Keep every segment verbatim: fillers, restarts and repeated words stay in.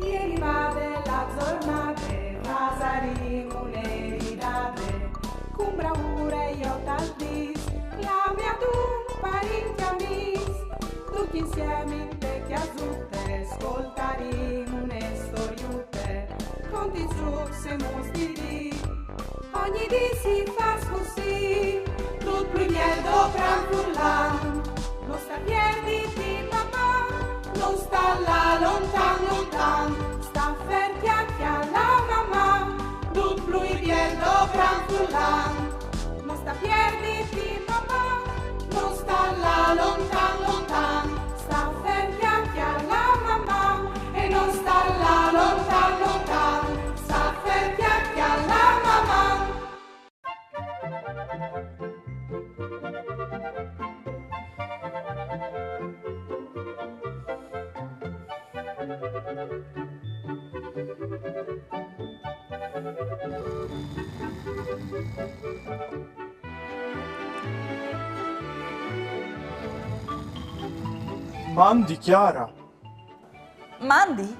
Ieri vade la zornade, fasarìn une ridade, cun braure jo tal dis, clame adun parint e amis, ducj insiemi inte cjasute, scoltarìn une storiute, conti, zucs e muts di dì. Ogni dì si fâs cussì, dut plui biel doprant furlan. No sta pierditi, Maman, no sta lâ lontan, lontan, sta fer, cjale, cjale, Maman, dut plui biel doprant furlan. No sta pierditi, Maman, no sta lâ lontan, lontan, sta fer, cjale, cjale, Maman, e no sta lâ lontan, lontan, sta fer, cjale, cjale, Maman. Mandi Chiara. Mandi?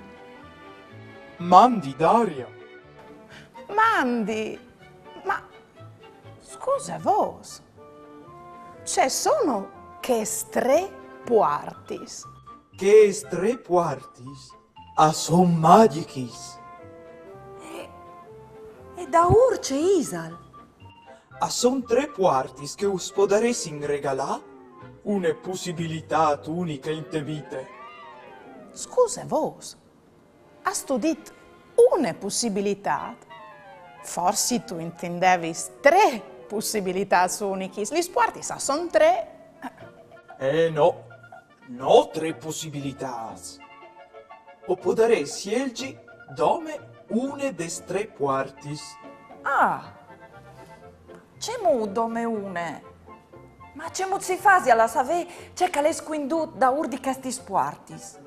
Mandi Daria. Mandi, ma scuse vôs, ce sono chês trê puartis? Chês trê puartis a son magjichis. E daûr ce isal? A son trê puartis che us podaressin regalâ une pussibilitât uniche inte vite. Scuse vôs, âstu dit une pussibilitât? Forsit tu intendevis trê pussibilitâts unichis. Lis puartis a son trê. Eh no, no trê pussibilitâts. O podarês sielzi dome une des trê puartis. Ah! Cemût dome une? Ma cemût si fasial a savê ce che al è scuindût daûr di chestis puartis?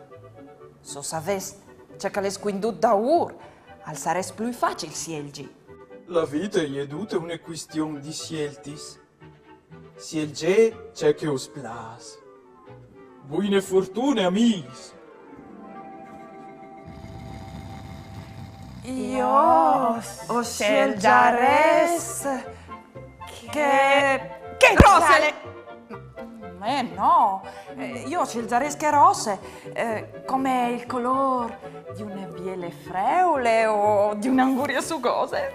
Se o savès ce che al è scuindût daûr, al sarès plui facil sielzi. La vite e je dute une cuistion di sieltis. Sielzêt ce che us plâs. Buine fortune, amîs! Jo o sielzarès chê... chê rosse! Eh no, eh, jo o sielzarès chê rosse, eh, come il colôr di une biele freule o di une angurie sugose.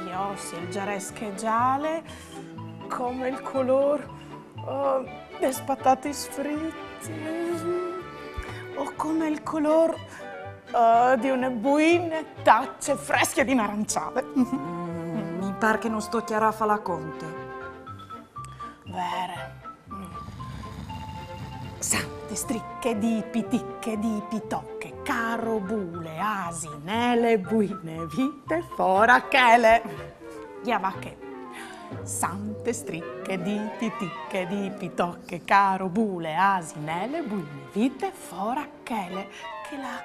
Jo o sielzarès chê zale, come il colôr, eh, des patatis fritis o come il colôr, eh, di une buine tace fresche di narançade. Mi pâr che nus tocjarà fâ la conte. Vere. Sante striche di pitiche di pitoche, carobule, asinele, buine vite, fora chele. Ghe va chê. Sante striche di pitiche di pitoche, carobule, asinele, buine vite, fora chele. Chê là.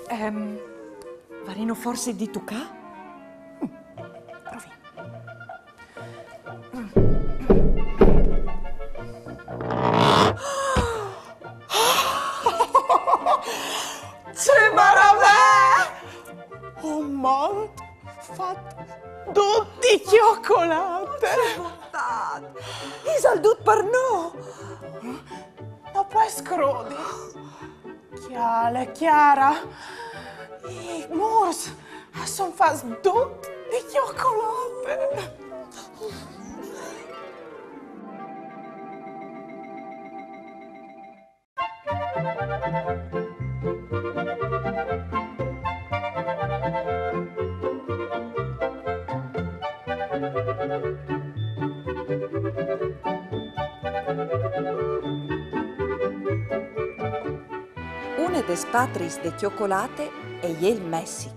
Ehm, varìno forsit di tucâ? Provìn. Ce maravee! Un mont fat dut di cjocolate! Isal dut par nô! No pues crodi. Cjale, Chiara, i mûrs a son fats dut di cjocolate. Une des patriis de cjocolate e je il Messic.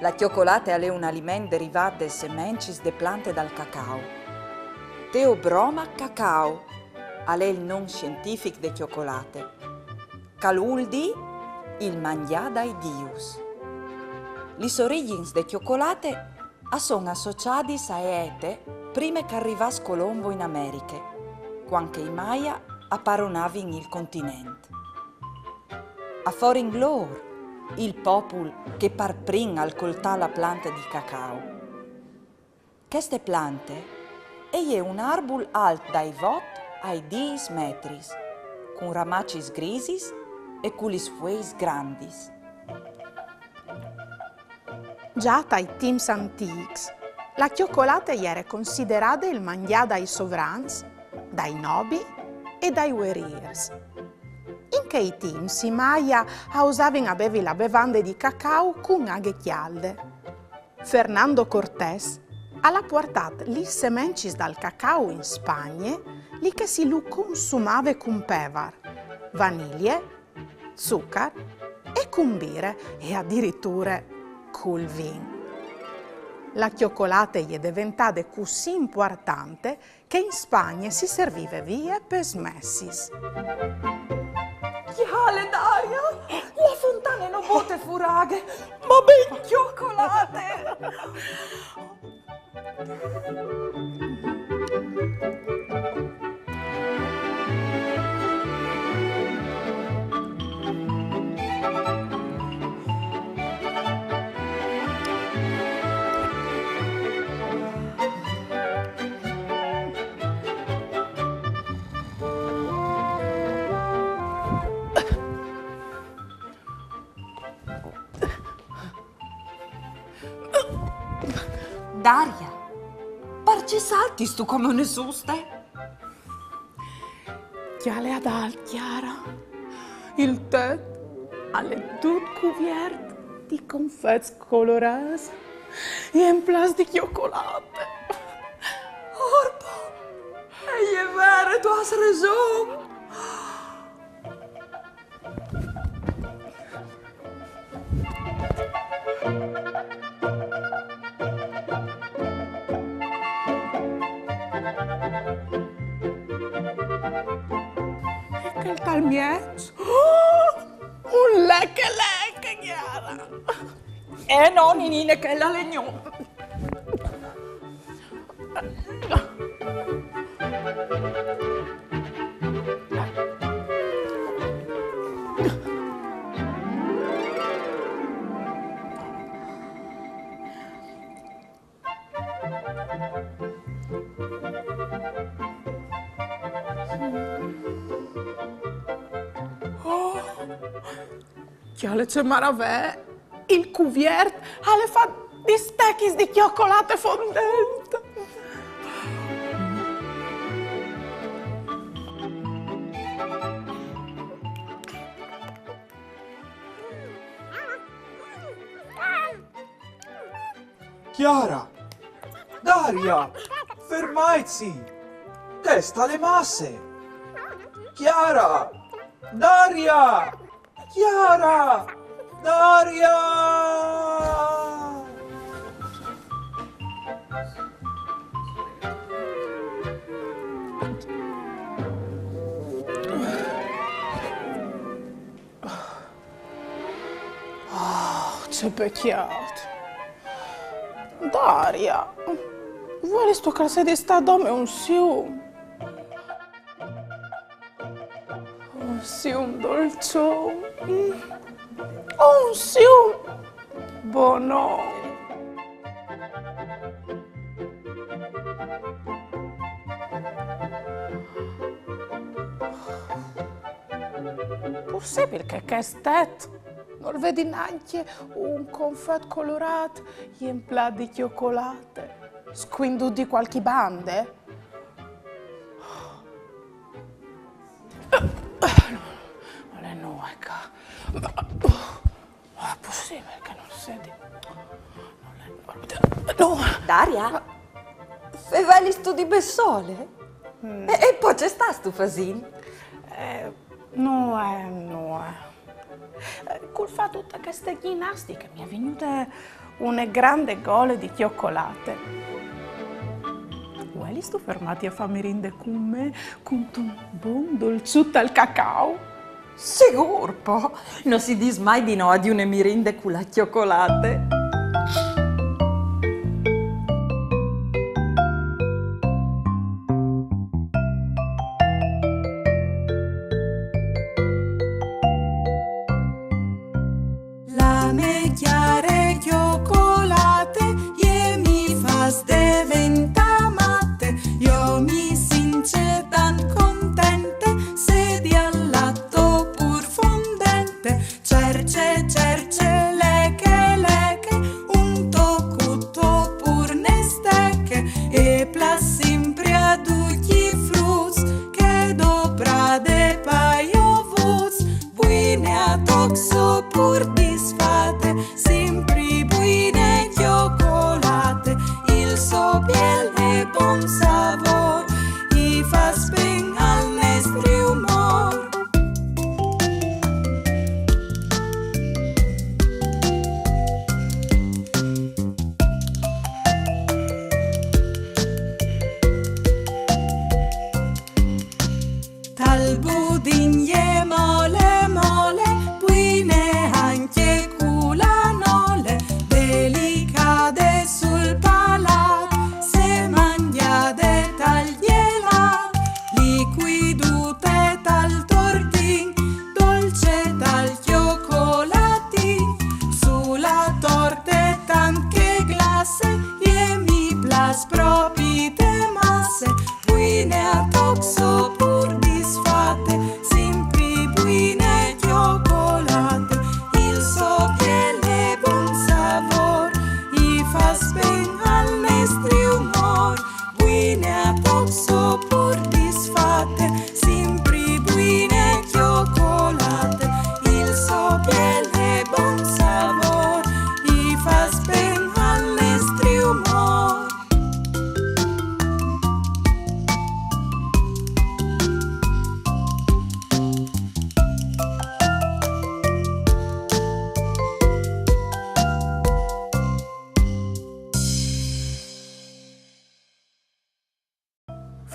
La cjocolate al è un aliment derivât des semencis de plante dal cacao. Theobroma cacao al è il non sientific de cjocolate, che al vûl dî il mangjâ dai dius. Lis origjins de cjocolate a son associadis ae ete prime che al rivàs Colombo in Americhe, cuant che i Maia a paronavin il continent. A forin lôr, il popul che par prin al coltà la plante di cacau. Cheste plante e je un arbul alt dai vot ai dîs metris, cun ramacis grisis e cu lis fueis grandis. Za tai timps antîcs, la cjocolate e jere considerade il mangjâ dai sovrans, dai nobii e dai vuerîrs. In chei timps i Maya a usavin a bevi la bevande di cacau cun aghe cjalde. Fernando Cortés al à puartât lis semencis dal cacau in Spagne, li che si lu consumave cun pevar, vanilie, zucar e cun bire e adiriture cul vin. La cjocolate e je deventade cussì impuartante che in Spagne si servive vie pes messis. Cjale, Daria, la fontane no bote fûr aghe, ma ben cjocolate! Daria, parcè saltistu come une suste? Cjale adalt, Chiara. Il tet al è dut cuviert di confets colorâts e emplâts di cjocolate. Orpo! E je vere, tu âs reson! E chel tal mieç? Oh! Un leche leche, Chiara! Eh no, ninine, chel al è gno. Oh, cjale ce maravee! Il cuviert al è fat di stechis di cjocolate fondente. Chiara! Daria! Fermaitsi! Chest al è masse! Chiara! Daria! Chiara! Daria! Oh, ce pecjât. Daria, vuelistu che al sedi stât dome un sium? Un sium dolçon. Mm. Un sium bonon. Pussibil che chest tet nol vedi nancje un confet colorât jemplât di cjocolate, scuindût di cualchi bande? Nol è nuie ca. Nol è pussibil che nol sedi. Nol è nuie. Daria? Fevelistu di bessole? Mm. E, e po ce stâstu fasint? Eh, nuie, nuie. Eh, cul fâ dute cheste gjinastiche mi è vignude une grande gole di cjocolate. Vuelistu fermâti a fâ mirinde cun me, cuntun bon dolçut al cacau? Sigûr po! No si dîs mai di no a di une mirinde cu la cjocolate.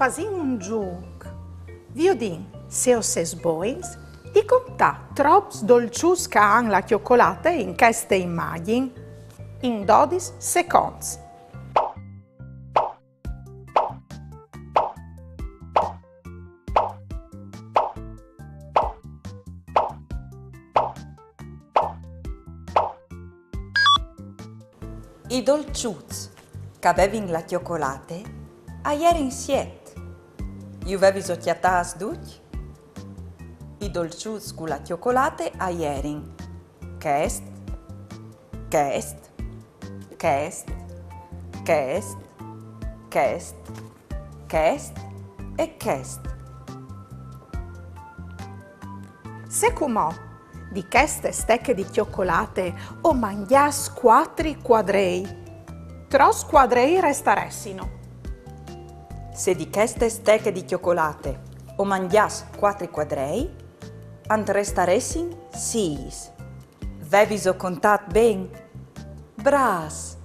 Fasìn un zûc. Viodìn se o sês bogns di contâ trops dolçuts che a àn la cjocolate in cheste imagjin in dodis seconts. I dolçuts che a vevin la cjocolate a jerin siet. Ju veviso cjatâts ducj? I dolçuts cu la cjocolate a jerin chest, chest, chest, chest, chest, chest e chest. Se cumò di cheste steche di cjocolate o mangjàs cuatri cuadrei, trops cuadrei restaressino? Se di cheste steche di cjocolate o mangjàs cuatri cuadrei, a 'nt restaressin sîs. Veviso contât ben? Brâfs!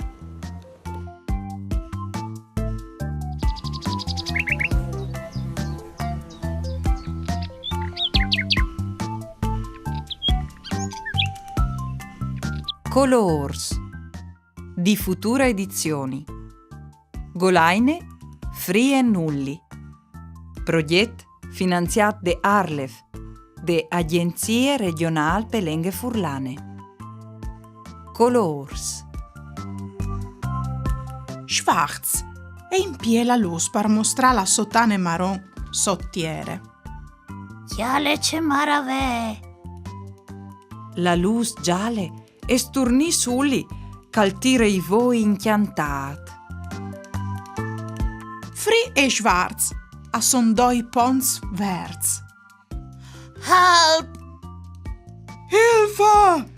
Colôrs di Futura Edizioni. Golaine Free and Ulli. Progjet finanziât de ARLeF, de Agjenzie Regjonâl pe Lenghe Furlane. Colôrs. Schwarz e impiee la lûs par mostrâ la sô tane maron sot tiere. Cjale ce maravee! La lûs zale e sturnìs Ulli, che al tire i voi incjantât. Free e Schwarz a son doi ponts verts. Help! Hilfe!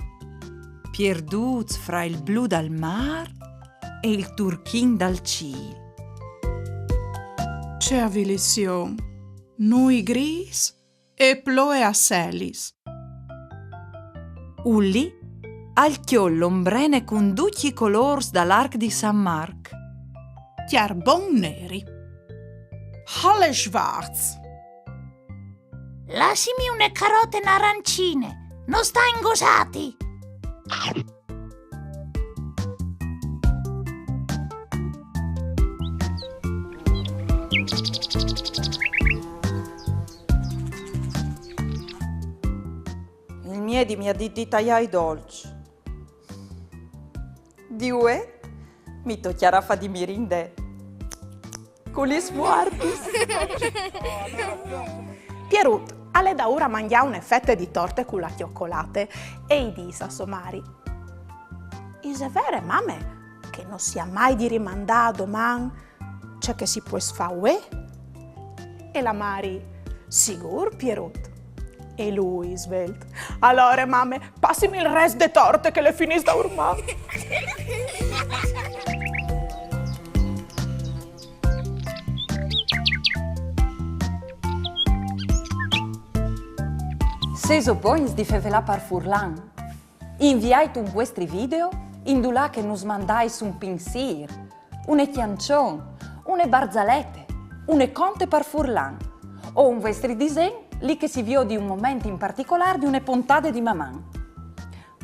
Pierdûts fra il blu dal mâr e il turchin dal cîl. Ce avilizion! Nûi grîs e ploie a selis. Ulli al cjol l'ombrene cun ducj i colôrs dal arc di San Marc. Cjarbon neri. Halle Schwarz. Lassimi une carote narancine, no sta ingosâti! Il miedi mi à dit di taiâ i dolçs. Di vuê mi tocjarà fâ di mirinde cu lis muartis. Pierut al è daûr a mangjâ une fete di torte cu la cjocolate e i dîs a sô mari: Ise vere, mame, che no si à mai di rimandâ a doman ce che si pues fâ vuê? E la mari: Sigûr, Pierut. E lui, svelt: Alore, mame, passimi il rest de torte che le finìs daurman. Sêso bogns di fevelâ par furlan? Inviait un vuestri video indulà che nus mandais un pinsîr, une cjançon, une barzalete, une conte par furlan, o un vuestri disen li che si viodi un moment in particolâr di une pontade di Maman.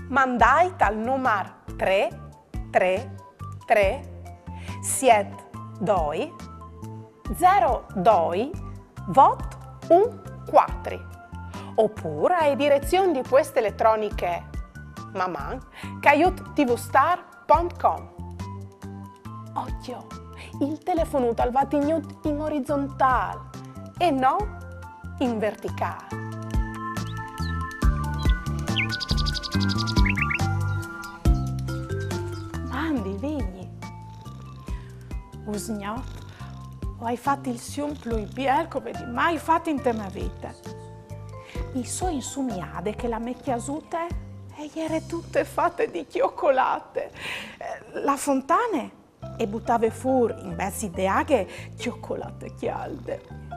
Mandait al numar trê trê trê siet doi zero doi vot un cuatri, opûr ae direzion di pueste eletroniche maman caiut tvstar pont com. Ocjo, il telefonut al va tignût in orizontâl e no in verticâl. Mandi, Vigji. Usgnot o ai fat il sium plui biel che o vedi mai fat inte mê vite. Mi soi insumiade che la mê cjasute e jere tute fate di cjocolate. Eh, la fontane e butave fûr invezit de aghe cjocolate cjalde.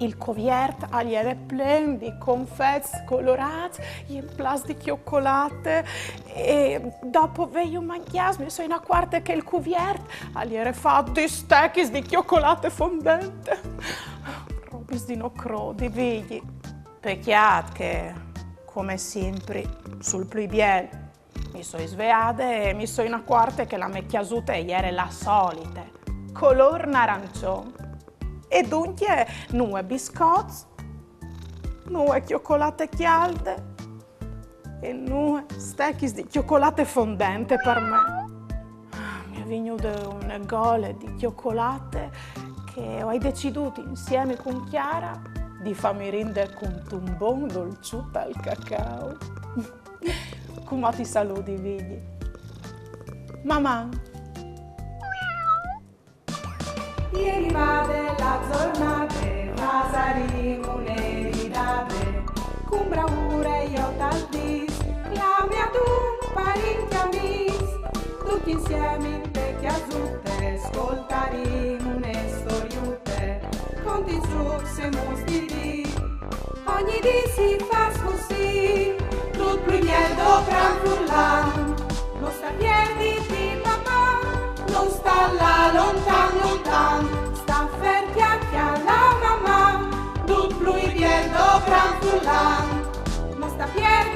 Il coviert al jere plen di confets colorâts, jemplâts di cjocolate, e dopo vêju mangjâts mi soi inacuarte che il coviert al jere fat di stechis di cjocolate fondente. Robis di no crodi, Vigji. Pecjât che, come simpri, sul plui biel mi soi sveade e mi soi inacuarte che la mê cjasute e jere la solite, colôr narancion. E duncje nuie biscots, nuie cjocolate cjalde e nuie stechis di cjocolate fondente par me. Mi è vignude une gole di cjocolate che o ai decidût insiemi cun Chiara di fâmi rinde cuntun bon dolçut al cacao. Cumò ti saludi, Vigji. Maman! E rivade la zornade, fasarìn une ridade, cun braure jo tal dîs, clamìn adun parint e amîs, ducj insiemi inte cjasute, scoltarìn une storiute, conti, zûcs e muts di dì. Ogni dì si fâs cussì, dut plui biel dopran furlan. No sta pierditi, papà, no sta lâ lontan lontan, sta fer, cjale la mamà, dut plui biel dopran furlan. No sta pierditi,